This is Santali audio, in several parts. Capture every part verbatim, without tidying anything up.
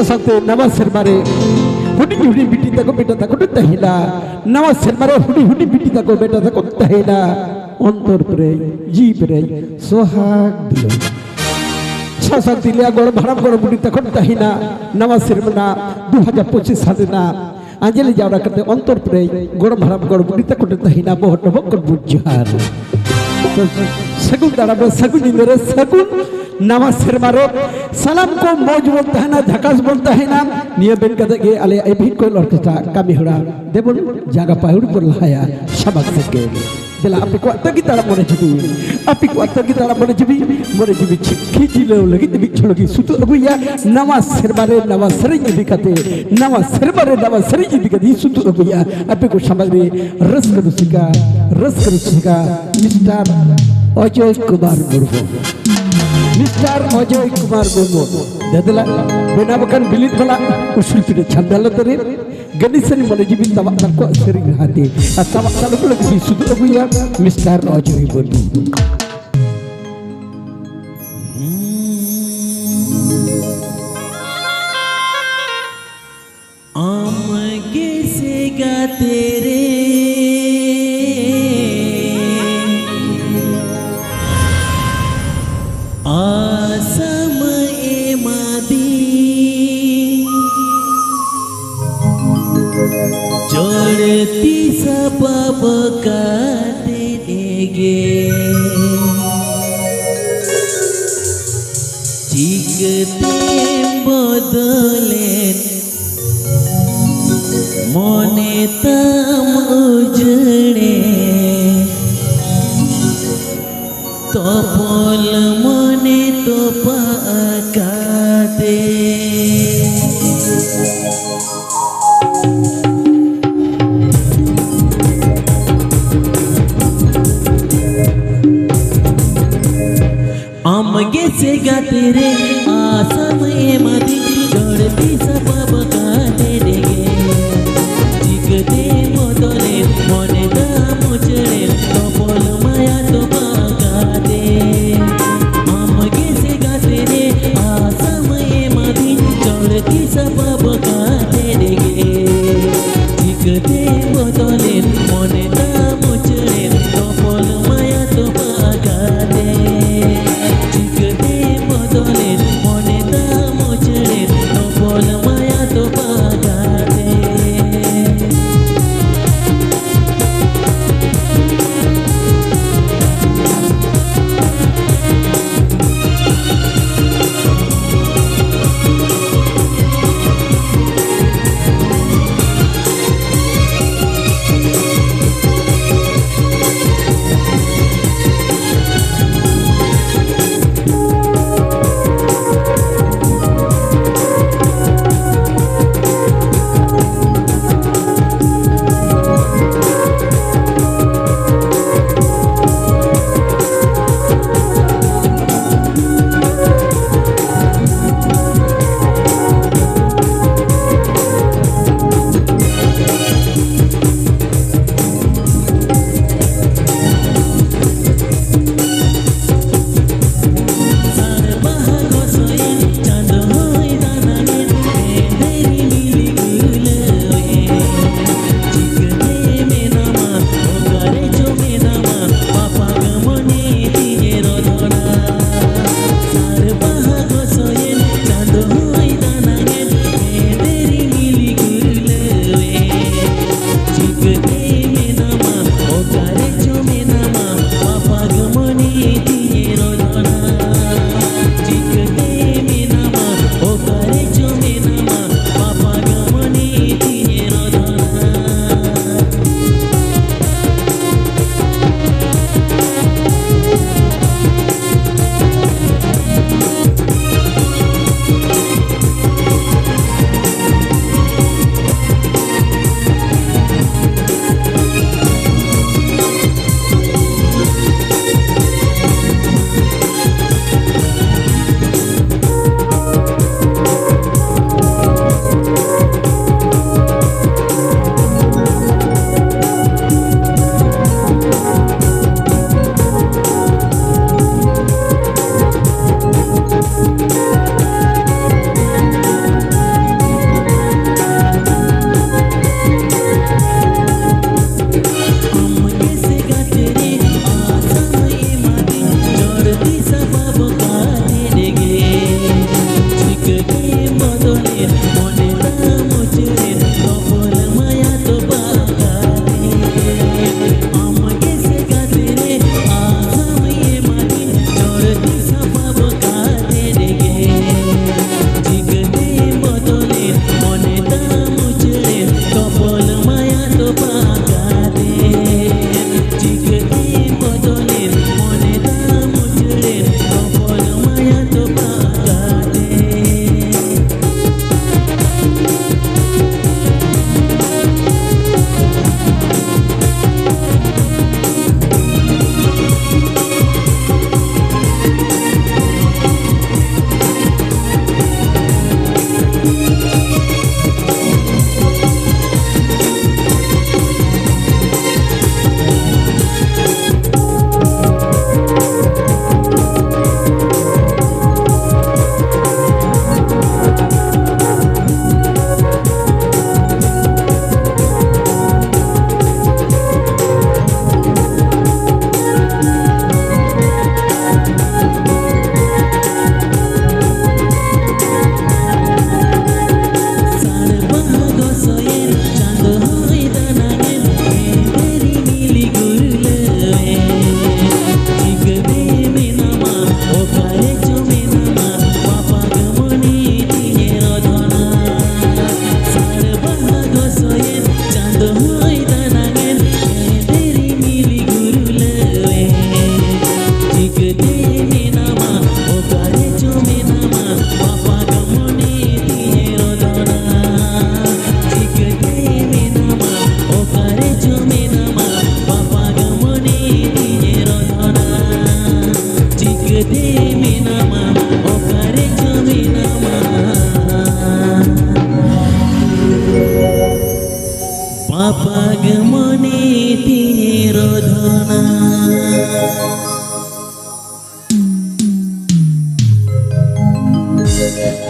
ᱥᱟᱶᱛᱮ ᱱᱟᱣᱟ ᱥᱮᱨᱢᱟ ᱨᱮ ᱦᱩᱰᱤᱧ ᱦᱩᱰᱤᱧ ᱵᱤᱴᱤ ᱛᱟᱠᱚ ᱵᱮᱴᱟ ᱛᱟᱠᱚ ᱠᱚ ᱛᱟᱦᱮᱱᱟ᱾ ᱱᱟᱣᱟ ᱥᱮᱨᱢᱟ ᱨᱮ ᱦᱩᱰᱤᱧ ᱦᱩᱰᱤᱧ ᱵᱤᱴᱤ ᱛᱟᱠᱚ ᱵᱮᱴᱟ ᱛᱟᱠᱚ ᱠᱚ ᱛᱟᱦᱮᱱᱟ᱾ ᱚᱱᱛᱚᱨ ᱯᱮᱨᱮᱡ, ᱡᱤᱣᱤ ᱯᱮᱨᱮᱡ, ᱥᱚᱦᱟᱜ ᱫᱩᱞᱟᱹᱲ᱾ ᱥᱟᱶ ᱥᱟᱶᱛᱮ ᱞᱟᱹᱭᱟ ᱜᱚᱲᱚᱢ ᱦᱟᱲᱟᱢ ᱜᱚᱲᱚᱢ ᱵᱩᱰᱷᱤ ᱛᱟᱠᱚ ᱠᱚ ᱛᱟᱦᱮᱱᱟ᱾ ᱱᱟᱣᱟ ᱥᱮᱨᱢᱟ ᱨᱮᱱᱟᱜ ᱫᱩ ᱦᱟᱡᱟᱨ ᱯᱚᱸᱪᱤᱥ ᱥᱟᱞ ᱨᱮᱱᱟᱜ ᱟᱸᱡᱞᱮ ᱡᱟᱣᱨᱟ ᱠᱟᱛᱮ ᱚᱱᱛᱚᱨ ᱯᱮᱨᱮᱡ ᱜᱚᱲᱚᱢ ᱦᱟᱲᱟᱢ ᱜᱚᱲᱚᱢ ᱵᱩᱰᱷᱤ ᱛᱟᱠᱚ ᱴᱷᱮᱱ ᱛᱟᱦᱮᱱᱟ ᱵᱚᱦᱚᱜ ᱰᱚᱵᱚᱜ ᱠᱚ ᱵᱩᱡᱽ ᱡᱚᱦᱟᱨ᱾ ᱥᱟᱹᱜᱩᱱ ᱫᱟᱨᱟᱢ ᱨᱮ, ᱥᱟᱹᱜᱩᱱ ᱧᱤᱫᱟᱹ ᱨᱮ, ᱥᱟᱹᱜᱩᱱ ᱱᱟᱣᱟ ᱥᱮᱨᱢᱟ ᱨᱮ ᱥᱟᱱᱟᱢ ᱠᱚ ᱢᱚᱡᱽ ᱵᱚᱱ ᱛᱟᱦᱮᱱᱟ, ᱡᱷᱟᱠᱟᱥ ᱵᱚᱱ ᱛᱟᱦᱮᱱᱟ᱾ ᱱᱤᱭᱟᱹ ᱢᱮᱱ ᱠᱟᱛᱮ ᱜᱮ ᱟᱞᱮᱭᱟᱜ ᱮᱵᱷᱤᱱ ᱠᱚᱭᱮᱞ ᱚᱨᱠᱮᱥᱴᱨᱟ ᱠᱟᱹᱢᱤ ᱦᱚᱨᱟ ᱫᱮᱵᱚᱱ ᱡᱟᱸᱜᱟ ᱯᱟᱹᱦᱩᱲ ᱵᱚᱱ ᱞᱟᱦᱟᱭᱟ ᱥᱟᱢᱟᱝ ᱥᱮᱫ ᱜᱮ᱾ ᱫᱮᱞᱟ ᱟᱯᱮ ᱠᱚᱣᱟᱜ ᱛᱟᱹᱜᱤ ᱛᱟᱲᱟᱢ ᱢᱚᱱᱮ ᱡᱤᱣᱤ, ᱟᱯᱮ ᱠᱚᱣᱟᱜ ᱛᱟᱹᱜᱤ ᱛᱟᱲᱟᱢ ᱢᱚᱱᱮ ᱡᱤᱣᱤ, ᱢᱚᱱᱮ ᱡᱤᱣᱤ ᱪᱤᱠᱷᱤ ᱡᱤᱞᱟᱹᱣ ᱞᱟᱹᱜᱤᱫ ᱢᱤᱫ ᱪᱷᱚᱞᱚ ᱜᱮ ᱥᱩᱛᱩᱜ ᱟᱹᱜᱩᱭᱟ᱾ ᱱᱟᱣᱟ ᱥᱮᱨᱢᱟ ᱨᱮ ᱱᱟᱣᱟ ᱥᱮᱨᱮᱧ ᱤᱫᱤ ᱠᱟᱛᱮ, ᱱᱟᱣᱟ ᱥᱮᱨᱢᱟ ᱨᱮ ᱱᱟᱣᱟ ᱥᱮᱨᱮᱧ ᱤᱫᱤ ᱠᱟᱛᱮ ᱥᱩᱛᱩᱜ ᱟᱹᱜᱩᱭᱟ᱾ ᱟᱯᱮ ᱠᱚ ᱥᱟᱢᱟᱝ ᱨᱮ ᱨᱟᱹᱥᱠᱟᱹ ᱨᱩᱥᱤᱠᱟ, ᱨᱟᱹᱥᱠᱟᱹ ᱨᱩᱥᱤᱠᱟ ᱢᱤᱥᱴᱟᱨ ᱚᱡᱚᱭ ᱠᱩᱢᱟᱨ ᱢᱩᱨᱢᱩ᱾ ᱢᱤᱥᱴᱟᱨ ᱚᱡᱚᱭ ᱠᱩᱢᱟᱨ ᱢᱩᱨᱢᱩ, ᱫᱮᱫᱮᱞᱟ, ᱵᱮᱱᱟᱣ ᱟᱠᱟᱱ ᱵᱤᱞᱤᱫ ᱵᱟᱞᱟ ᱩᱥᱩᱞ ᱯᱤᱴᱷᱟᱹ ᱪᱷᱟᱢᱰᱟ ᱞᱟᱛᱟᱨ ᱨᱮ ᱜᱟᱹᱰᱤ ᱥᱮᱱ ᱢᱚᱱᱮ ᱡᱤᱣᱤ ᱛᱟᱣᱟᱜ ᱛᱟᱠᱚᱣᱟᱜ ᱥᱮᱨᱮᱧ ᱨᱟᱦᱟᱛᱮ ᱟᱨ ᱛᱟᱣᱟᱜ ᱛᱟᱞᱚᱢ ᱞᱟᱹᱜᱤᱫ ᱥᱩᱫᱩ ᱟᱹᱜᱩᱭᱟ ᱢᱤᱥᱴᱟᱨ ᱚᱡᱚᱭ ᱢᱩᱨᱢᱩ᱾ ᱟᱢ ᱜᱮᱥᱮ ᱜᱟᱛᱮ ᱨᱮ ᱟᱥᱟᱢ ᱮᱢᱟᱫᱤᱧ, ᱪᱚᱲᱛᱤ ᱥᱟᱯᱟᱵ ᱠᱟᱛᱮ ᱜᱮ ᱪᱤᱠᱟᱹᱛᱮᱢ ᱵᱚᱫᱚᱞᱮᱱ ᱢᱚᱱᱮ ᱛᱟᱢ ᱩᱡᱟᱹᱲᱮ, ᱛᱚᱯᱚᱞ ᱢᱚᱱᱮ ᱛᱚᱯᱟ ᱟᱠᱟᱫᱮ᱾ ᱟᱢ ᱜᱮᱥᱮ ᱜᱟᱛᱮ ᱨᱮ ᱟᱥᱟᱢ ᱮᱢᱟᱫᱤᱧ, ᱡᱚᱲ ᱛᱤ ᱥᱟᱯᱟᱵ ᱠᱟᱛᱮ ᱨᱮᱜᱮ ᱪᱤᱠᱟᱹᱛᱮ ᱵᱚᱫᱚᱞᱮ ᱢᱚᱱᱮ ᱫᱟᱢ ᱩᱪᱟᱹᱲᱮ, ᱛᱚᱯᱚᱞ ᱢᱟᱭᱟ ᱛᱚᱯᱟ ᱠᱟᱛᱮ᱾ ᱟᱢ ᱜᱮᱥᱮ ᱜᱟᱛᱮ ᱨᱮ ᱟᱥᱟᱢ ᱮᱢᱟᱫᱤᱧ,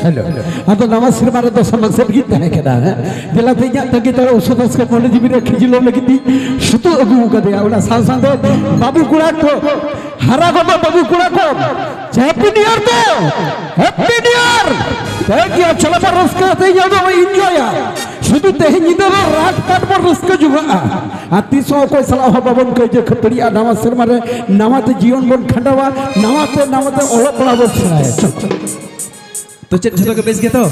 ᱦᱮᱞᱳ᱾ ᱟᱫᱚ ᱱᱟᱣᱟ ᱥᱮᱨᱢᱟ ᱨᱮᱫᱚ ᱥᱟᱢᱟᱝ ᱥᱮᱫ ᱜᱤᱧ ᱛᱟᱦᱮᱸ ᱠᱟᱱᱟ, ᱦᱮᱸ᱾ ᱫᱮᱞᱟ ᱛᱮ ᱤᱧᱟᱹᱜ ᱛᱟᱺᱜᱤ ᱛᱟᱲᱟᱜ ᱩᱥᱩᱞ ᱟᱥᱠᱮ ᱢᱚᱱᱮ ᱡᱤᱣᱤ ᱨᱮ ᱠᱷᱤᱡᱤᱞᱚᱜ ᱞᱟᱹᱜᱤᱫ ᱤᱧ ᱥᱩᱛᱩᱜ ᱟᱹᱜᱩ ᱟᱠᱟᱫᱮᱭᱟ᱾ ᱚᱱᱟ ᱥᱟᱶ ᱥᱟᱶᱛᱮ ᱵᱟᱹᱵᱩ ᱠᱚᱲᱟ ᱠᱚ, ᱦᱟᱨᱟ ᱜᱚᱫᱚᱜ ᱵᱟᱹᱵᱩ ᱠᱚᱲᱟ ᱠᱚ, ᱦᱮᱯᱤ ᱱᱤᱭᱩ ᱤᱭᱟᱨ ᱫᱚ, ᱦᱮᱯᱤ ᱱᱤᱭᱩ ᱤᱭᱟᱨ᱾ ᱴᱷᱤᱠ ᱜᱮᱭᱟ, ᱪᱚᱞᱚ ᱵᱚᱱ ᱨᱟᱹᱥᱠᱟᱹ ᱛᱮ ᱧᱤᱫᱟᱹ ᱵᱚᱱ ᱤᱱᱡᱚᱭᱟ᱾ ᱥᱩᱫᱷᱩ ᱛᱮᱦᱮᱧ ᱧᱤᱫᱟᱹ ᱫᱚ ᱨᱟᱴ ᱠᱟᱴ ᱵᱚᱱ ᱨᱟᱹᱥᱠᱟᱹ ᱡᱚᱝᱟᱜᱼᱟ᱾ ᱟᱨ ᱛᱤᱥ ᱦᱚᱸ ᱚᱠᱚᱭ ᱥᱟᱞᱟᱜ ᱦᱚᱸ ᱵᱟᱵᱚᱱ ᱠᱟᱹᱭᱡᱟᱹ ᱠᱷᱟᱹᱯᱟᱹᱨᱤᱜᱼᱟ᱾ ᱱᱟᱣᱟ ᱥᱮᱨᱢᱟ ᱨᱮ ᱱᱟᱣᱟ ᱛᱮ ᱡᱤᱭᱚᱱ ᱵᱚᱱ ᱠᱷᱟᱸᱰᱟᱣᱟ, ᱱᱟᱣᱟ ᱛᱮ, ᱱᱟᱣᱟ ᱛᱮ ᱚᱞᱚᱜ ᱯᱟᱲᱦᱟᱣ ᱵᱚᱱ ᱥᱮᱬᱟᱭᱟ᱾ ᱪᱚᱞ᱾ ᱛᱚ ᱪᱮᱫ ᱡᱷᱚᱛᱚ ᱜᱮ ᱵᱮᱥ ᱜᱮᱛᱚ?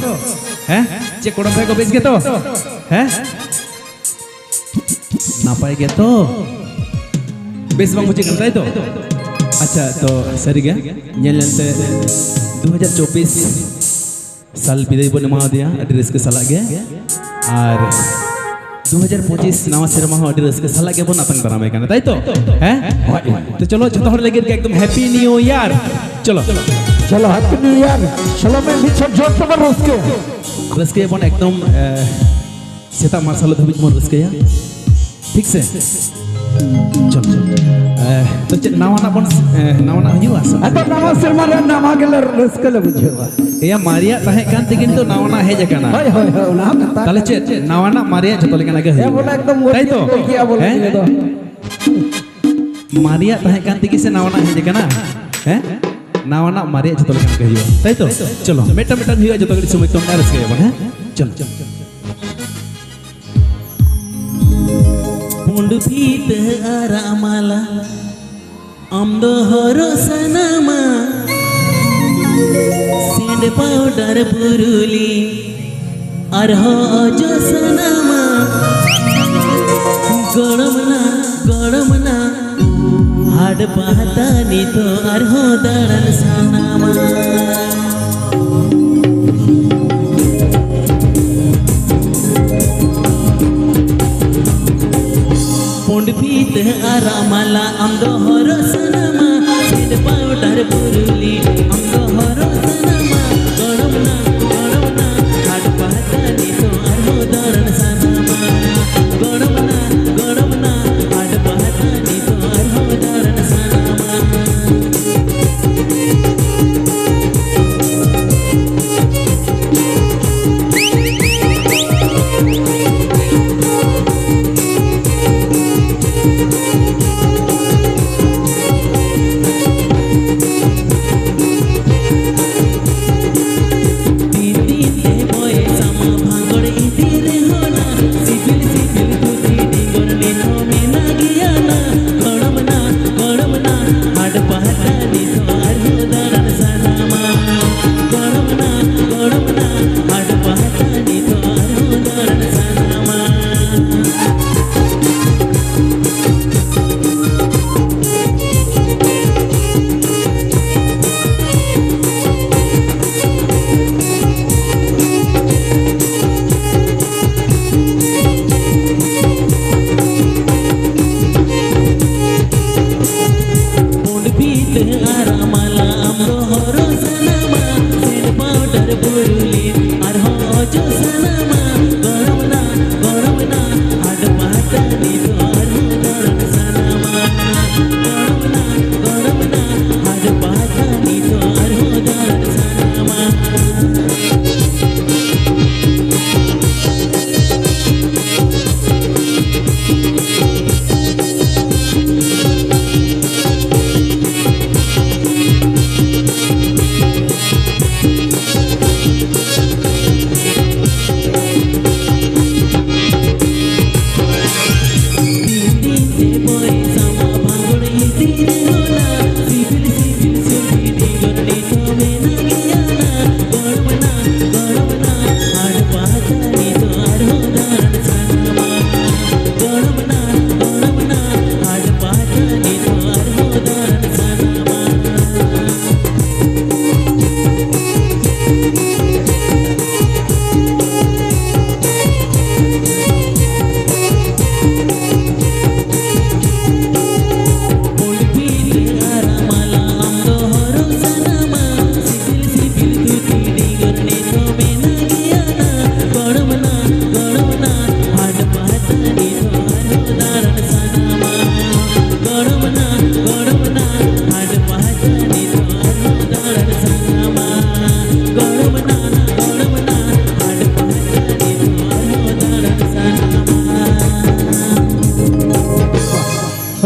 ᱦᱮᱸ? ᱪᱮᱫ ᱠᱚᱲᱟ ᱵᱷᱟᱭ ᱠᱚ ᱵᱮᱥ ᱜᱮᱛᱚ? ᱦᱮᱸ? ᱱᱟᱯᱟᱭ ᱜᱮᱛᱚ? ᱵᱮᱥ ᱵᱟᱝ ᱵᱩᱡᱷᱟᱹᱜ ᱠᱟᱱᱟ, ᱛᱟᱭ ᱛᱚ? ᱟᱪᱪᱷᱟ, ᱛᱚ ᱥᱟᱹᱨᱤᱜᱮ ᱧᱮᱞ ᱧᱮᱞᱛᱮ ᱫᱩ ᱦᱟᱡᱟᱨ ᱪᱚᱵᱵᱤᱥ ᱥᱟᱞ ᱵᱤᱫᱟᱹᱭ ᱵᱚᱱ ᱮᱢᱟᱣᱟᱫᱮᱭᱟ ᱟᱹᱰᱤ ᱨᱟᱹᱥᱠᱟᱹ ᱥᱟᱞᱟᱜ ᱜᱮ, ᱟᱨ ᱫᱩ ᱦᱟᱡᱟᱨ ᱯᱚᱸᱪᱤᱥ ᱱᱟᱣᱟ ᱥᱮᱨᱢᱟ ᱦᱚᱸ ᱟᱹᱰᱤ ᱨᱟᱹᱥᱠᱟᱹ ᱥᱟᱞᱟᱜ ᱜᱮᱵᱚᱱ ᱟᱛᱟᱝ ᱫᱟᱨᱟᱢᱮ ᱠᱟᱱᱟ, ᱛᱟᱭ ᱛᱚ? ᱦᱮᱸ? ᱦᱳᱭ, ᱦᱳᱭ᱾ ᱛᱚ ᱪᱚᱞᱚ, ᱡᱷᱚᱛᱚ ᱦᱚᱲ ᱞᱟᱹᱜᱤᱫ ᱜᱮ ᱮᱠᱫᱚᱢ Happy New Year᱾ ᱪᱚᱞᱚ᱾ ᱪᱚᱞᱚ, Happy New Year᱾ ᱪᱚᱞᱚ ᱢᱮ, ᱢᱤᱫ ᱪᱷᱚᱴ ᱡᱳᱨ ᱛᱮᱵᱚᱱ ᱨᱟᱹᱥᱠᱟᱹᱭᱟ᱾ ᱨᱟᱹᱥᱠᱟᱹᱭᱟᱵᱚᱱ ᱮᱠᱫᱚᱢ, ᱮ, ᱥᱮᱛᱟᱜ ᱢᱟᱨᱥᱟᱞᱚᱜ ᱫᱷᱟᱹᱵᱤᱡ ᱵᱚᱱ ᱨᱟᱹᱥᱠᱟᱹᱭᱟ᱾ ᱴᱷᱤᱠ ᱥᱮ? ᱪᱚᱞ, ᱪᱚᱞ᱾ ᱮ, ᱛᱚ ᱪᱮᱫ ᱱᱟᱣᱟᱱᱟᱜ ᱵᱚᱱ, ᱮ, ᱱᱟᱣᱟᱱᱟᱜ ᱦᱩᱭᱩᱜᱼᱟ ᱥᱮ? ᱟᱫᱚ ᱱᱟᱣᱟ ᱥᱮᱨᱢᱟ ᱨᱮ ᱱᱟᱣᱟ ᱜᱮᱞᱮ ᱨᱟᱹᱥᱠᱟᱹ ᱞᱮ ᱵᱩᱡᱷᱟᱹᱣᱟ᱾ ᱮᱭᱟ, ᱢᱟᱨᱮᱭᱟᱜ ᱛᱟᱦᱮᱸ ᱠᱟᱱ ᱛᱮᱜᱮ ᱱᱤᱛᱚᱜ ᱱᱟᱣᱟᱱᱟᱜ ᱦᱮᱡ ᱟᱠᱟᱱᱟ᱾ ᱦᱳᱭ, ᱦᱳᱭ, ᱦᱳᱭ, ᱚᱱᱟ ᱦᱚᱸ ᱠᱟᱛᱷᱟ ᱛᱟᱦᱞᱮ ᱠᱟᱱ ᱪᱮᱫ? ᱜᱮᱭᱟ᱾ ᱱᱟᱣᱟᱱᱟᱜ ᱢᱟᱨᱮᱭᱟᱜ ᱡᱚᱛᱚ ᱞᱮᱠᱟᱱᱟᱜ ᱜᱮ ᱦᱮᱸ, ᱦᱩᱭᱩᱜᱼᱟ᱾ ᱵᱚᱞᱮ ᱮᱠᱫᱚᱢ ᱢᱚᱡᱽ ᱛᱟᱭ ᱜᱮ ᱛᱚ? ᱵᱩᱡᱷᱟᱹᱣ ᱠᱮᱜᱼᱟ ᱵᱚᱞᱮ ᱦᱮᱸ? ᱱᱤᱭᱟᱹ ᱫᱚ᱾ ᱢᱟᱨᱮᱭᱟᱜ ᱛᱟᱦᱮᱸ ᱠᱟᱱ ᱛᱮᱜᱮ ᱥᱮ ᱱᱟᱣᱟᱱᱟᱜ ᱦᱮᱡ ᱟᱠᱟᱱᱟ? ᱦᱮᱸ? ᱱᱟᱣᱟᱱᱟᱜ ᱢᱟᱨᱮᱭᱟᱜ ᱡᱚᱛᱚ ᱞᱮᱠᱟᱱᱟᱜ ᱜᱮ ᱦᱩᱭᱩᱜᱼᱟ᱾ ᱛᱟᱭ ᱛᱚ? ᱪᱚᱞᱚ, ᱢᱤᱫᱴᱟᱝ ᱢᱤᱫᱴᱟᱝ ᱦᱩᱭᱩᱜᱼᱟ, ᱡᱚᱛᱚ ᱠᱟᱹᱴᱤᱡ ᱥᱚᱢᱚᱭ ᱠᱚᱢ ᱠᱟᱜᱼᱟ, ᱨᱟᱹᱥᱠᱟᱹᱭᱟᱵᱚᱱ, ᱦᱮᱸ? ᱪᱚᱞᱚ, ᱪᱚᱞᱚ᱾ ᱯᱩᱸᱰ ᱯᱷᱤᱛᱟᱹ ᱟᱨᱟᱜ ᱢᱟᱞᱟ ᱟᱢ ᱫᱚ ᱦᱚᱨᱚᱜ ᱥᱟᱱᱟᱢᱟ, ᱥᱮᱱᱴ ᱯᱟᱣᱰᱟᱨ ᱯᱩᱨᱩᱞᱤ ᱟᱨᱦᱚᱸ ᱚᱡᱚᱜ ᱥᱟᱱᱟᱢᱟ᱾ ᱜᱚᱲᱚᱢ ᱱᱟ, ᱜᱚᱲᱚᱢ ᱱᱟ, ᱦᱟᱴ ᱯᱟᱦᱴᱟ ᱱᱤᱛᱚᱜ ᱟᱨᱦᱚᱸ ᱫᱟᱬᱟᱱ ᱥᱟᱱᱟᱢᱟ᱾ ᱯᱩᱸᱰ ᱯᱷᱤᱛᱟᱹ ᱟᱨᱟᱜ ᱢᱟᱞᱟ ᱟᱢ ᱫᱚ ᱦᱚᱨᱚᱜ ᱥᱟᱱᱟᱢᱟ, ᱥᱮᱱᱴ ᱯᱟᱣᱰᱟᱨ ᱯᱩᱨᱩᱞᱤ ᱟᱢ ᱫᱚ ᱦᱚᱨᱚᱜ ᱥᱟᱱᱟᱢᱟ᱾ ᱜᱚᱲᱚᱢ ᱱᱟ, ᱜᱚᱲᱚᱢ ᱱᱟ, ᱦᱟᱴ ᱯᱟᱦᱴᱟ ᱱᱤᱛᱚᱜ ᱟᱨᱦᱚᱸ ᱫᱟᱬᱟᱱ ᱥᱟᱱᱟᱢᱟ᱾ ᱜᱚᱲᱚᱢ ᱱᱟ, ᱜᱚᱲᱚᱢ ᱱᱟ, ᱦᱟᱴ ᱯᱟᱦᱴᱟ ᱱᱤᱛᱚᱜ ᱟᱨᱦᱚᱸ ᱫᱟᱬᱟᱱ ᱥᱟᱱᱟᱢᱟ᱾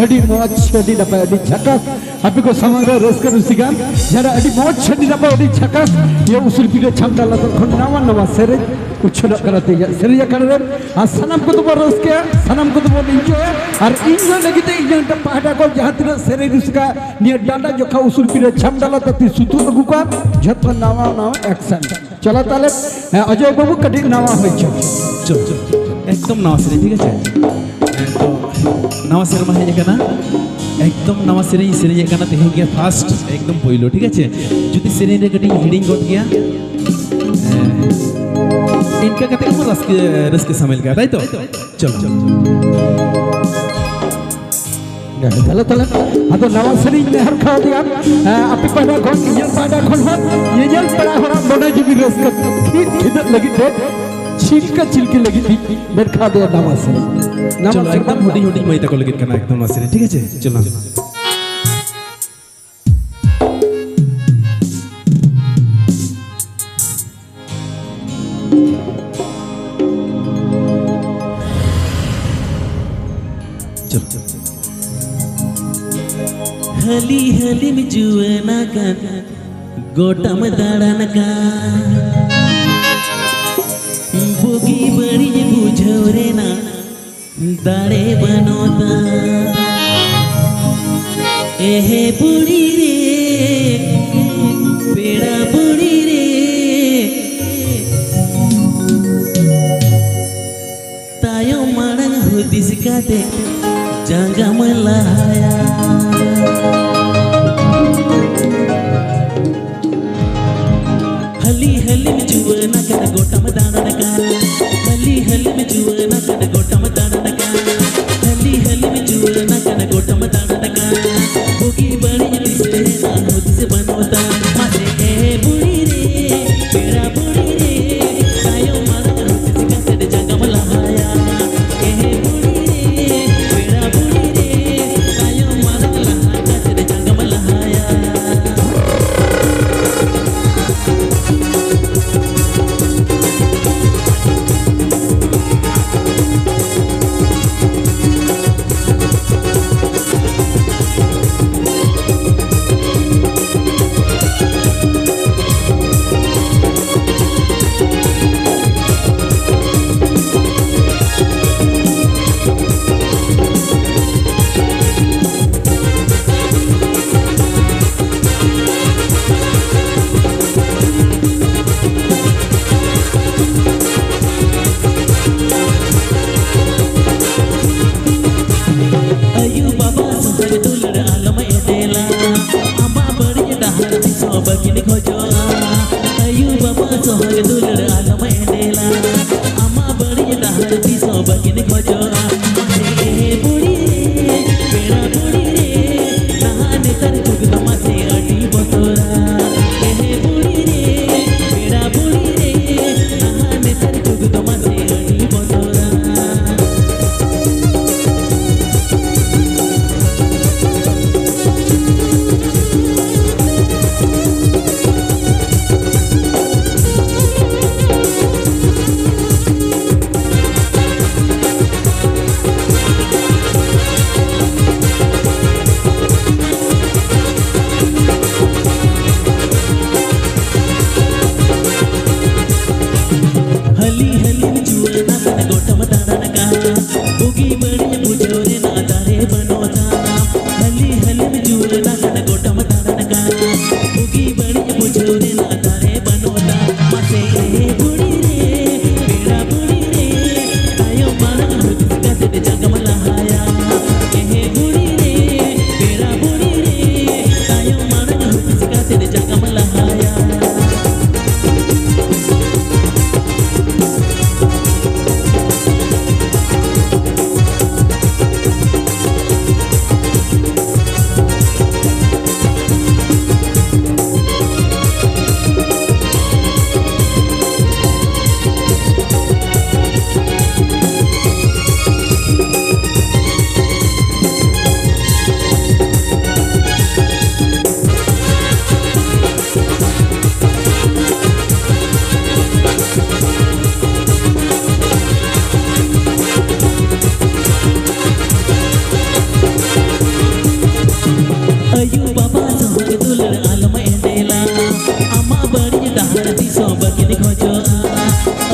ᱟᱹᱰᱤ ᱢᱚᱡᱽ, ᱟᱹᱰᱤ ᱱᱟᱯᱟᱭ, ᱟᱹᱰᱤ ᱡᱷᱟᱠᱟᱥ᱾ ᱟᱯᱮ ᱠᱚ ᱥᱟᱢᱟᱝ ᱨᱮ ᱨᱟᱹᱥᱠᱟᱹ ᱨᱩᱥᱤᱠᱟ, ᱡᱟᱦᱟᱸ ᱟᱹᱰᱤ ᱢᱚᱡᱽ, ᱟᱹᱰᱤ ᱱᱟᱯᱟᱭ, ᱟᱹᱰᱤ ᱡᱷᱟᱠᱟᱥ᱾ ᱤᱭᱟᱹ ᱩᱥᱩᱞ ᱯᱤᱸᱰᱟᱹ ᱪᱷᱟᱢᱰᱟ ᱞᱟᱛᱟᱨ ᱠᱷᱚᱱ ᱱᱟᱣᱟ ᱱᱟᱣᱟ ᱥᱮᱨᱮᱧ ᱩᱪᱷᱟᱹᱱᱚᱜ ᱠᱟᱱᱟ ᱛᱮᱦᱮᱧᱟᱜ ᱥᱮᱨᱮᱧ ᱟᱠᱷᱲᱟ ᱨᱮ᱾ ᱟᱨ ᱥᱟᱱᱟᱢ ᱠᱚᱫᱚ ᱵᱚᱱ ᱨᱟᱹᱥᱠᱟᱹᱭᱟ, ᱥᱟᱱᱟᱢ ᱠᱚᱫᱚ ᱵᱚᱱ ᱤᱱᱡᱚᱭᱟ᱾ ᱟᱨ ᱤᱱᱡᱚᱭ ᱞᱟᱹᱜᱤᱫ ᱛᱮ ᱤᱧ ᱱᱚᱰᱮ ᱯᱟᱦᱴᱟ ᱠᱷᱚᱱ ᱡᱟᱦᱟᱸ ᱛᱤᱱᱟᱹᱜ ᱥᱮᱨᱮᱧ ᱨᱩᱥᱤᱠᱟ ᱱᱤᱭᱟᱹ ᱰᱟᱸᱰᱟ ᱡᱚᱠᱷᱟ ᱩᱥᱩᱞ ᱯᱤᱸᱰᱟᱹ ᱪᱷᱟᱢᱰᱟ ᱞᱟᱛᱟᱨ ᱛᱮ ᱥᱩᱛᱩᱜ ᱟᱹᱜᱩ ᱠᱚᱣᱟ, ᱡᱷᱚᱛᱚ ᱱᱟᱣᱟ ᱱᱟᱣᱟ ᱮᱠᱥᱮᱱ᱾ ᱪᱚᱞᱚ ᱛᱟᱦᱞᱮ, ᱦᱮᱸ, ᱚᱡᱚᱭ ᱵᱟᱹᱵᱩ ᱠᱟᱹᱴᱤᱡ ᱱᱟᱣᱟ ᱦᱚᱭ ᱪᱚ᱾ ᱪᱚ, ᱪᱚ, ᱪᱚ᱾ ᱮᱠᱫᱚᱢ ᱱᱟᱣᱟ ᱥᱮᱨᱮᱧ, ᱴᱷᱤᱠ ᱟᱪᱷᱮ? ᱦᱮᱸ, ᱛᱚ, ᱱᱟᱣᱟ ᱥᱮᱨᱢᱟ ᱦᱮᱡ ᱟᱠᱟᱱᱟ, ᱮᱠᱫᱚᱢ ᱱᱟᱣᱟ ᱥᱮᱨᱮᱧ ᱥᱮᱨᱮᱧᱮᱫ ᱠᱟᱱᱟ, ᱛᱮᱦᱮᱧ ᱜᱮ ᱯᱷᱟᱥᱴ, ᱮᱠᱫᱚᱢ ᱯᱳᱭᱞᱳ, ᱴᱷᱤᱠ ᱟᱪᱷᱮ? ᱡᱩᱫᱤ ᱥᱮᱨᱮᱧ ᱨᱮ ᱠᱟᱹᱴᱤᱡ ᱤᱧ ᱦᱤᱲᱤᱧ ᱜᱚᱫ ᱜᱮᱭᱟ, ᱦᱮᱸ, ᱤᱱᱠᱟ ᱠᱟᱛᱮ ᱜᱮᱵᱚᱱ ᱨᱟᱹᱥᱠᱟᱹ, ᱨᱟᱹᱥᱠᱟᱹ ᱥᱟᱢᱮᱞ ᱠᱟᱜᱼᱟ, ᱛᱟᱭ ᱛᱚ? ᱪᱚᱞᱚ᱾ ᱛᱟᱦᱞᱮ, ᱛᱟᱦᱞᱮ, ᱟᱫᱚ ᱱᱟᱣᱟ ᱥᱮᱨᱮᱧ ᱱᱮᱦᱚᱨ ᱠᱷᱟᱣ ᱫᱮᱭᱟ, ᱮ, ᱟᱯᱮ ᱯᱟᱦᱴᱟ ᱠᱷᱚᱱ, ᱤᱧᱟᱹᱜ ᱯᱟᱦᱴᱟ ᱠᱷᱚᱱ ᱦᱚᱸ ᱧᱮᱧᱮᱞ ᱯᱮᱲᱟ ᱦᱚᱲᱟᱜ ᱢᱚᱱᱮ ᱡᱤᱣᱤ ᱨᱟᱹᱥᱠᱟᱹ ᱛᱷᱤᱨ ᱛᱷᱤᱫᱟᱹᱜ ᱞᱟᱹᱜᱤᱫ ᱛᱮ ᱪᱷᱤᱞᱠᱟ ᱪᱷᱤᱞᱠᱤ ᱞᱟᱹᱜᱤᱫ ᱤᱧ ᱢᱮᱱ ᱠᱷᱟᱣ ᱫᱮᱭᱟ ᱱᱟᱣᱟ ᱥᱮᱨᱮᱧ᱾ ᱱᱟᱣᱟ ᱪᱚᱞᱚ, ᱥᱮᱨᱢᱟ ᱮᱠᱫᱚᱢ ᱨᱮᱱᱟᱜ ᱦᱩᱰᱤᱧ ᱦᱩᱰᱤᱧ ᱢᱟᱹᱭ ᱛᱟᱠᱚ ᱞᱟᱹᱜᱤᱫ ᱠᱟᱱᱟ ᱮᱠᱫᱚᱢ ᱱᱟᱣᱟ ᱥᱮᱨᱮᱧ, ᱴᱷᱤᱠ ᱟᱪᱷᱮ? ᱪᱚᱞᱚ᱾ ᱦᱟᱹᱞᱤ ᱦᱟᱹᱞᱤᱢ ᱡᱩᱣᱟᱹᱱ ᱟᱠᱟᱱ, ᱜᱚᱴᱟᱢ ᱫᱟᱬᱟᱱ ᱠᱟᱱ, ᱵᱩᱜᱤ ᱵᱟᱹᱲᱤᱡ ᱵᱩᱡᱷᱟᱹᱣ ᱨᱮᱱᱟᱜ ᱫᱟᱲᱮ ᱵᱟᱹᱱᱩᱜ ᱛᱟᱢ᱾ ᱮᱦᱮ ᱵᱩᱲᱦᱤ ᱨᱮ, ᱯᱮᱲᱟ ᱵᱩᱲᱦᱤ ᱨᱮ, ᱛᱟᱭᱚᱢ ᱢᱟᱲᱟᱝ ᱦᱩᱫᱤᱥ ᱠᱟᱛᱮ ᱡᱟᱸᱜᱟᱢ ᱞᱟᱦᱟᱭᱟ᱾ ᱦᱟᱹᱞᱤ ᱦᱟᱹᱞᱤᱢ ᱡᱩᱣᱟᱹᱱ ᱟᱠᱟᱱ ᱜᱚᱴᱟᱢ ᱫᱟᱬᱟᱱ ᱠᱟᱱ᱾ ᱦᱟᱹᱞᱤ ᱦᱟᱹᱞᱤᱢ ᱡᱩᱣᱟᱹᱱ ᱟᱠᱟᱱ ᱜᱚᱴᱟᱢ ᱫᱟᱬᱟᱱ ᱠᱟᱱ᱾ ᱦᱟᱹᱞᱤ ᱦᱟᱹᱞᱤᱢ ᱡᱩᱣᱟᱹᱱ ᱟᱠᱟᱱ ᱜᱚᱴᱟᱢ ᱫᱟᱬᱟᱱ ᱠᱟᱱ᱾ ᱵᱩᱜᱤ ᱵᱟᱹᱲᱤᱡ ᱫᱤᱥᱟᱹ ᱨᱮᱱᱟᱜ ᱦᱩᱫᱤᱥ ᱵᱟᱹᱱᱩᱜ ᱛᱟᱢ᱾ ᱢᱟᱥᱮ ᱮ ᱵᱩᱲᱦᱤ ᱨᱮ, ᱯᱮᱲᱟ ᱵᱩᱲᱦᱤ ᱨᱮ, ᱛᱟᱭᱚᱢ ᱢᱟᱲᱟᱝ ᱦᱩᱫᱤᱥ ᱠᱟᱛᱮ ᱡᱟᱸᱜᱟᱢ ᱞᱟᱦᱟᱭᱟ᱾ ᱮ ᱵᱩᱲᱦᱤ ᱨᱮ, ᱯᱮᱲᱟ ᱵᱩᱲᱦᱤ ᱨᱮ, ᱛᱟᱭᱚᱢ ᱢᱟᱲᱟᱝ ᱞᱟᱦᱟ ᱠᱟᱛᱮ ᱡᱟᱸᱜᱟᱢ ᱞᱟᱦᱟᱭᱟ᱾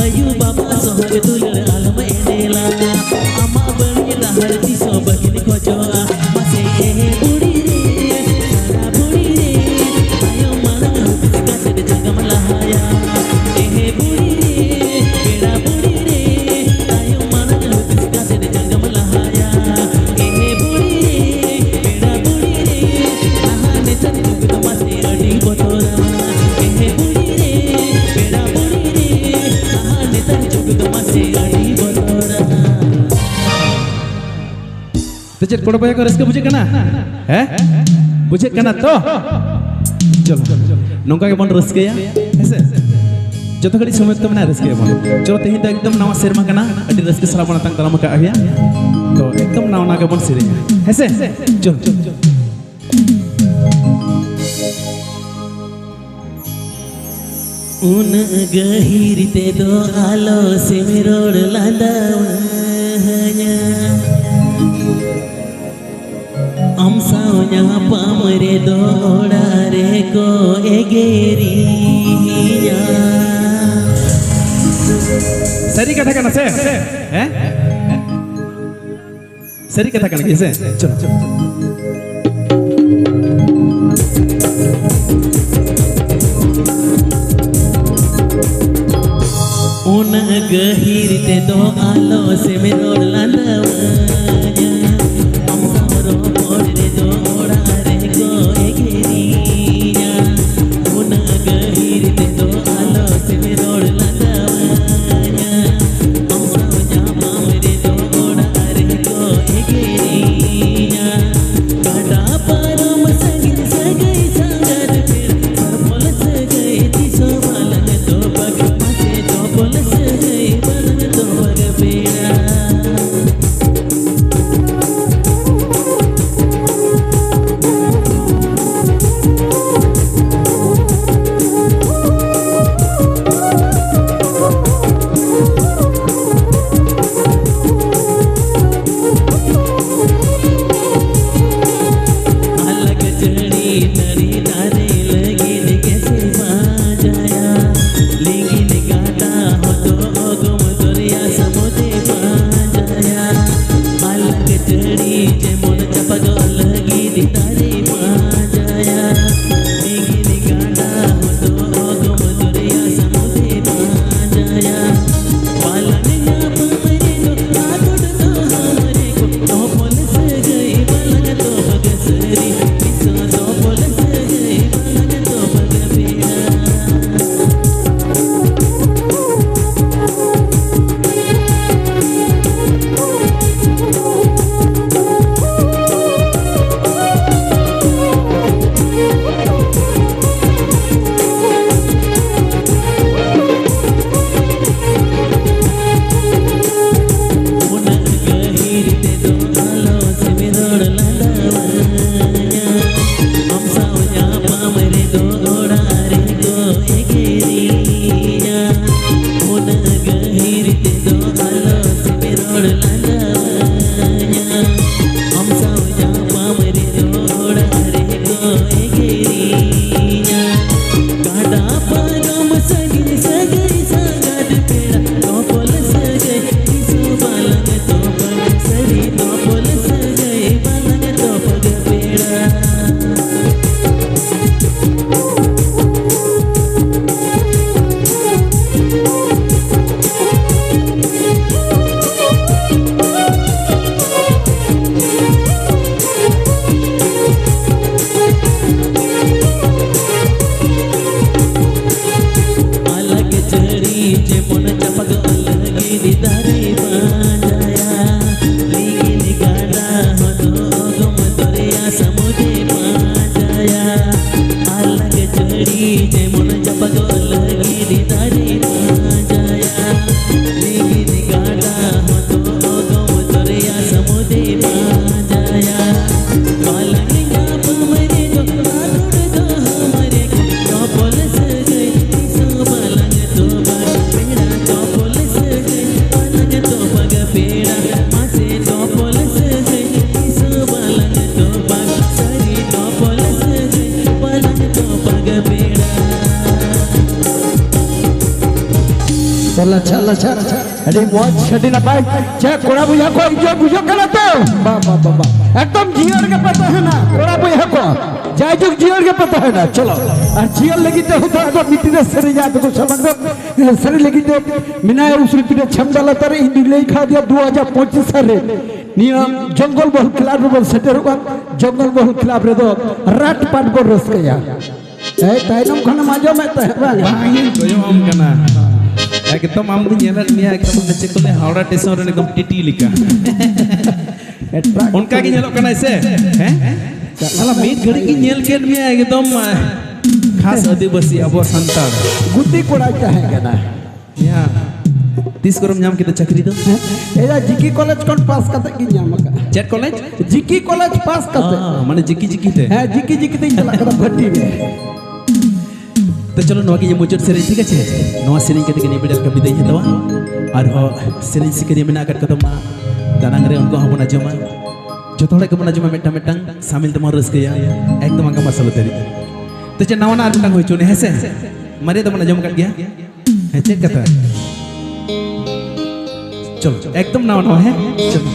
ᱟᱭᱳ ᱵᱟᱵᱟ ᱥᱚᱦᱟᱜ ᱫᱩᱞᱟᱹᱲ ᱟᱞᱚᱢ ᱮᱸᱰᱮᱞᱟ, ᱟᱢᱟᱜ ᱵᱟᱹᱲᱤᱡ ᱰᱟᱦᱟᱨ ᱛᱤᱥ ᱦᱚᱸ ᱵᱟᱹᱠᱤᱱ ᱠᱷᱚᱡᱚᱜᱼᱟ᱾ ᱢᱟᱥᱮ ᱮ ᱵᱩᱲᱦᱤ ᱨᱮ, ᱥᱟᱨᱟ ᱵᱩᱲᱦᱤ ᱨᱮ, ᱛᱟᱭᱚᱢ ᱢᱟᱲᱟᱝ ᱦᱩᱫᱤᱥ ᱠᱟᱛᱮ ᱡᱟᱸᱜᱟᱢ ᱞᱟᱦᱟᱭᱟ᱾ ᱮ ᱵᱩᱲᱦᱤ ᱨᱮ, ᱯᱮᱲᱟ ᱵᱩᱲᱦᱤ ᱨᱮ, ᱛᱟᱭᱚᱢ ᱢᱟᱲᱟᱝ ᱦᱩᱫᱤᱥ ᱠᱟᱛᱮ ᱡᱟᱸᱜᱟᱢ ᱞᱟᱦᱟᱭᱟ᱾ ᱮ ᱵᱩᱲᱦᱤ ᱨᱮ, ᱯᱮᱲᱟ ᱵᱩᱲᱦᱤ ᱨᱮ, ᱱᱟᱦᱟᱜ ᱱᱮᱛᱟᱨ ᱡᱩᱜᱽ ᱫᱚ ᱢᱟᱥᱮ ᱟᱹᱰᱤ ᱵᱚᱛᱚᱨᱟ᱾ ᱮ ᱵᱩᱲᱦᱤ ᱨᱮ, ᱯᱮᱲᱟ ᱵᱩᱲᱦᱤ ᱨᱮ, ᱱᱟᱦᱟᱜ ᱱᱮᱛᱟᱨ ᱡᱩᱜᱽ ᱫᱚ ᱢᱟᱥᱮ ᱟᱹᱰᱤ ᱵᱚᱛᱚᱨᱟ᱾ ᱛᱚ ᱪᱮᱫ ᱠᱚᱲᱟ ᱵᱚᱭᱦᱟ ᱠᱚ ᱨᱟᱹᱥᱠᱟᱹ ᱵᱩᱡᱷᱟᱹᱜ ᱠᱟᱱᱟ? ᱦᱮᱸ? ᱵᱩᱡᱷᱟᱹᱜ ᱠᱟᱱᱟ ᱛᱚ? ᱪᱚᱞᱚ, ᱱᱚᱝᱠᱟ ᱜᱮᱵᱚᱱ ᱨᱟᱹᱥᱠᱟᱹᱭᱟ, ᱦᱮᱸᱥᱮ? ᱡᱚᱛᱚ ᱜᱷᱟᱹᱲᱤᱡ ᱥᱚᱢᱚᱭ ᱛᱚ ᱢᱮᱱᱟᱜᱼᱟ, ᱨᱟᱹᱥᱠᱟᱹᱭᱟᱵᱚᱱ᱾ ᱪᱚᱞᱚ, ᱛᱮᱦᱮᱧ ᱫᱚ ᱮᱠᱫᱚᱢ ᱱᱟᱣᱟ ᱥᱮᱨᱢᱟ ᱠᱟᱱᱟ, ᱟᱹᱰᱤ ᱨᱟᱹᱥᱠᱟᱹ ᱥᱟᱞᱟᱜ ᱵᱚᱱ ᱟᱛᱟᱝ ᱫᱟᱨᱟᱢ ᱟᱠᱟᱫ ᱜᱮᱭᱟ᱾ ᱛᱚ ᱮᱠᱫᱚᱢ ᱱᱟᱣᱟ ᱱᱟᱣᱟ ᱜᱮᱵᱚᱱ ᱥᱮᱨᱮᱧᱟ, ᱦᱮᱸᱥᱮ? ᱪᱚᱞᱚ, ᱪᱚᱞᱚ, ᱪᱚᱞᱚ᱾ ᱩᱱᱟᱹᱜ ᱜᱟᱹᱦᱤᱨ ᱛᱮᱫᱚ ᱟᱞᱚ ᱥᱮᱢ ᱨᱚᱲ ᱞᱟᱸᱫᱟᱣᱟᱹᱧᱟ᱾ ᱟᱢ ᱥᱟᱶ ᱧᱟᱯᱟᱢ ᱨᱮᱫᱚ ᱚᱲᱟᱜ ᱨᱮᱠᱚ ᱮᱜᱮᱨᱤᱧᱟ᱾ ᱥᱟᱹᱨᱤ ᱠᱟᱛᱷᱟ ᱠᱟᱱᱟ ᱥᱮ? ᱦᱮᱸ? ᱥᱟᱹᱨᱤ ᱠᱟᱛᱷᱟ ᱠᱟᱱᱟ ᱜᱮ ᱥᱮ? ᱪᱚᱞᱚ, ᱪᱚᱞᱚ᱾ ᱩᱱᱟᱹᱜ ᱜᱟᱹᱦᱤᱨ ᱛᱮᱫᱚ ᱟᱞᱚ ᱥᱮᱢ ᱨᱚᱲ ᱞᱟᱸᱫᱟᱣᱟᱹᱧᱟ᱾ ᱟᱢ ᱥᱟᱶ ᱨᱚᱯᱚᱲ ᱨᱮᱫᱚ ᱚᱲᱟᱜ ᱨᱮᱠᱚ ᱮᱜᱮᱨᱤᱧᱟ᱾ ᱩᱱᱟᱹᱜ ᱜᱟᱹᱦᱤᱨ ᱛᱮᱫᱚ ᱟᱞᱚ ᱥᱮᱢ ᱨᱚᱲ ᱞᱟᱸᱫᱟᱣᱟᱹᱧᱟ᱾ ᱟᱢ ᱥᱟᱶ ᱧᱟᱯᱟᱢ ᱨᱮᱫᱚ ᱚᱲᱟᱜ ᱨᱮᱠᱚ ᱮᱜᱮᱨᱤᱧᱟ᱾ ᱜᱟᱰᱟ ᱯᱟᱨᱚᱢ ᱥᱟᱺᱜᱤᱧ ᱥᱟᱹᱜᱟᱹᱭ ᱥᱟᱸᱜᱟᱛ ᱯᱮᱲᱟ, ᱥᱚᱯᱚᱞ ᱥᱟᱹᱜᱟᱹᱭ ᱛᱤᱥ ᱦᱚᱸ ᱵᱟᱞᱟᱝ ᱛᱚᱯᱟᱜᱟ, ᱢᱟᱥᱮ ᱥᱚᱯᱚᱞ ᱥᱟᱹᱜᱟᱹᱭ ᱵᱟᱞᱟᱝ ᱛᱚᱯᱟᱜᱟ ᱯᱮᱲᱟ᱾ ᱞᱟᱪᱷᱟ, ᱞᱟᱪᱷᱟ, ᱟᱹᱰᱤ ᱢᱚᱡᱽ, ᱟᱹᱰᱤ ᱱᱟᱯᱟᱭ᱾ ᱪᱮᱫ ᱠᱚᱲᱟ ᱵᱚᱭᱦᱟ ᱠᱚ enjoy ᱵᱩᱡᱷᱟᱹᱜ ᱠᱟᱱᱟ ᱛᱚ? ᱵᱟ, ᱵᱟ, ᱵᱟ, ᱵᱟ᱾ ᱮᱠᱫᱚᱢ ᱡᱤᱭᱟᱹᱲ ᱜᱮᱯᱮ ᱛᱟᱦᱮᱱᱟ ᱠᱚᱲᱟ ᱵᱚᱭᱦᱟ ᱠᱚ, ᱡᱟᱭᱡᱩᱜᱽ ᱡᱤᱭᱟᱹᱲ ᱜᱮᱯᱮ ᱛᱟᱦᱮᱱᱟ᱾ ᱪᱚᱞᱚ, ᱟᱨ ᱡᱤᱭᱟᱹᱲ ᱞᱟᱹᱜᱤᱫ ᱛᱮ ᱦᱚᱸ ᱟᱫᱚ ᱢᱤᱫᱴᱤᱡ ᱥᱮᱨᱮᱧᱟ, ᱟᱫᱚ ᱠᱚ ᱥᱟᱢᱟᱝ ᱨᱮ ᱥᱮᱨᱮᱧ ᱞᱟᱹᱜᱤᱫ ᱛᱮ ᱢᱮᱱᱟᱭᱟ ᱩᱥᱩᱞ ᱯᱤᱴᱷᱟᱹ ᱪᱷᱟᱢᱰᱟ ᱞᱟᱛᱟᱨ ᱨᱮ, ᱤᱧ ᱫᱩᱧ ᱞᱟᱹᱭ ᱠᱷᱟᱣᱟ ᱫᱮᱭᱟ ᱫᱩ ᱦᱟᱡᱟᱨ ᱯᱚᱸᱪᱤᱥ ᱥᱟᱞ ᱨᱮ ᱱᱤᱭᱟᱹ ᱡᱚᱝᱜᱚᱞ ᱢᱚᱦᱚᱞ ᱠᱞᱟᱵᱽ ᱨᱮᱵᱚᱱ ᱥᱮᱴᱮᱨᱚᱜᱼᱟ᱾ ᱡᱚᱝᱜᱚᱞ ᱢᱚᱦᱚᱞ ᱠᱞᱟᱵᱽ ᱨᱮᱫᱚ ᱨᱟᱴ ᱯᱟᱴ ᱵᱚᱱ ᱨᱟᱹᱥᱠᱟᱹᱭᱟ᱾ ᱮᱭ, ᱛᱟᱭᱱᱚᱢ ᱠᱷᱚᱱᱮᱢ ᱟᱸᱡᱚᱢᱮᱫ ᱛᱟᱦᱮᱸᱫ ᱵᱟᱝ? ᱵᱟᱝ ᱤᱧ ᱠᱚᱭᱚᱜ ᱟᱢ ᱠᱟᱱᱟ᱾ ᱮᱠᱫᱚᱢ ᱟᱢ ᱫᱚᱧ ᱧᱮᱞᱮᱫ ᱢᱮᱭᱟ, ᱮᱠᱫᱚᱢ ᱚᱱᱮ ᱪᱮᱫ ᱠᱚ ᱞᱟᱹᱭᱟ, ᱦᱟᱣᱲᱟ ᱴᱮᱥᱚᱱ ᱨᱮ ᱮᱠᱫᱚᱢ ᱴᱤᱴᱤ ᱞᱮᱠᱟ᱾ ᱮᱴᱨᱟᱠᱴ ᱚᱱᱠᱟ ᱜᱮ ᱧᱮᱞᱚᱜ ᱠᱟᱱᱟᱭ ᱥᱮ? ᱦᱮᱸ? ᱥᱟᱞᱟ ᱢᱤᱫ ᱜᱷᱟᱹᱲᱤᱡ ᱜᱤᱧ ᱧᱮᱞ ᱠᱮᱫ ᱢᱮᱭᱟ ᱮᱠᱫᱚᱢ, ᱟ, ᱠᱷᱟᱥ ᱟᱹᱫᱤᱵᱟᱹᱥᱤ ᱟᱵᱚ ᱥᱟᱱᱛᱟᱲ᱾ ᱜᱩᱛᱤ ᱠᱚᱲᱟᱭ ᱛᱟᱦᱮᱸ ᱠᱟᱱᱟ᱾ ᱭᱟ, ᱛᱤᱥ ᱠᱚᱨᱮᱢ ᱧᱟᱢ ᱠᱮᱫᱟ ᱪᱟᱹᱠᱨᱤ ᱫᱚ? ᱦᱮᱸ? ᱮᱭᱟ, ᱡᱤ ᱠᱮ ᱠᱚᱞᱮᱡᱽ ᱠᱷᱚᱱ ᱯᱟᱥ ᱠᱟᱛᱮ ᱜᱤᱧ ᱧᱟᱢ ᱟᱠᱟᱫᱼᱟ᱾ ᱪᱮᱫ ᱠᱚᱞᱮᱡᱽ? ᱡᱤ ᱠᱮ ᱠᱚᱞᱮᱡᱽ ᱯᱟᱥ ᱠᱟᱛᱮ᱾ ᱟ, ᱢᱟᱱᱮ ᱡᱤᱠᱤ ᱡᱤᱠᱤ ᱛᱮ? ᱦᱮᱸ, ᱡᱤᱠᱤ ᱡᱤᱠᱤ ᱛᱮᱧ ᱪᱟᱞᱟᱜ ᱠᱟᱱᱟ ᱵᱷᱟᱹᱴᱤ ᱨᱮ᱾ ᱛᱚ ᱪᱚᱞᱚ, ᱱᱚᱣᱟ ᱜᱮ ᱤᱧᱟᱹᱜ ᱢᱩᱪᱟᱹᱫ ᱥᱮᱨᱮᱧ, ᱴᱷᱤᱠ ᱟᱪᱷᱮ? ᱱᱚᱣᱟ ᱥᱮᱨᱮᱧ ᱠᱟᱛᱮ ᱜᱮ ᱱᱤᱭᱟᱹ ᱵᱮᱲᱟ ᱞᱮᱠᱟ ᱵᱤᱫᱟᱹᱭ ᱤᱧ ᱦᱟᱛᱟᱣᱟ᱾ ᱟᱨᱦᱚᱸ ᱥᱮᱨᱮᱧ ᱥᱤᱠᱟᱹᱨᱤᱭᱟᱹ ᱢᱮᱱᱟᱜ ᱟᱠᱟᱫ ᱠᱚ ᱛᱟᱵᱚᱱᱟ ᱫᱟᱱᱟᱝ ᱨᱮ, ᱩᱱᱠᱩ ᱦᱚᱸ ᱵᱚᱱ ᱟᱸᱡᱚᱢᱟ᱾ ᱡᱚᱛᱚ ᱦᱚᱲ ᱜᱮᱵᱚᱱ ᱟᱸᱡᱚᱢᱟ, ᱢᱤᱫᱴᱟᱝ ᱢᱤᱫᱴᱟᱝ ᱥᱟᱢᱤᱞ ᱛᱮᱵᱚᱱ ᱨᱟᱹᱥᱠᱟᱹᱭᱟ, ᱮᱠᱫᱚᱢ ᱟᱸᱜᱟ ᱢᱟᱨᱥᱟᱞ ᱩᱛᱟᱹᱨᱤᱡ᱾ ᱛᱚ ᱪᱮᱫ ᱱᱟᱣᱟ ᱱᱟᱜ ᱟᱨ ᱢᱤᱫᱴᱟᱝ ᱦᱩᱭ ᱦᱚᱪᱚ ᱱᱮ, ᱦᱮᱸ ᱥᱮ? ᱢᱟᱨᱮ ᱫᱚᱵᱚᱱ ᱟᱸᱡᱚᱢ ᱟᱠᱟᱫ ᱜᱮᱭᱟ᱾ ᱦᱮᱸ, ᱪᱮᱫ ᱠᱟᱛᱷᱟ? ᱪᱚᱞᱚ, ᱪᱚᱞᱚ, ᱮᱠᱫᱚᱢ ᱱᱟᱣᱟ ᱱᱟᱣᱟ, ᱦᱮᱸ? ᱪᱚᱞᱚ᱾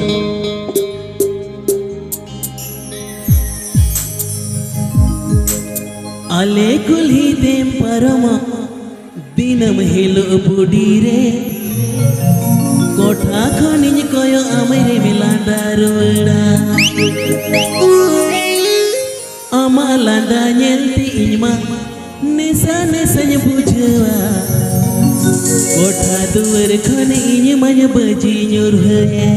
ᱟᱞᱮ ᱠᱩᱞᱦᱤ ᱛᱮᱢ ᱯᱟᱨᱚᱢᱚᱜ ᱫᱤᱱᱟᱹᱢ ᱦᱤᱞᱳᱜ ᱵᱩᱰᱤ ᱨᱮ, ᱠᱚᱴᱷᱟ ᱠᱷᱚᱱᱤᱧ ᱠᱚᱭᱚᱜ ᱟᱢ ᱨᱮᱢ ᱞᱟᱸᱫᱟ ᱨᱩᱣᱟᱹᱲᱟ᱾ ᱟᱢᱟᱜ ᱞᱟᱸᱫᱟ ᱧᱮᱞᱛᱮ ᱤᱧ ᱢᱟ ᱱᱮᱥᱟ ᱱᱮᱥᱟᱧ ᱵᱩᱡᱷᱟᱹᱣᱟ᱾ ᱠᱚᱴᱷᱟ ᱫᱩᱣᱟᱹᱨ ᱠᱷᱚᱱ ᱤᱧ ᱢᱟᱧ ᱵᱟᱹᱡᱤ ᱧᱩᱨᱦᱟᱹᱭᱮ᱾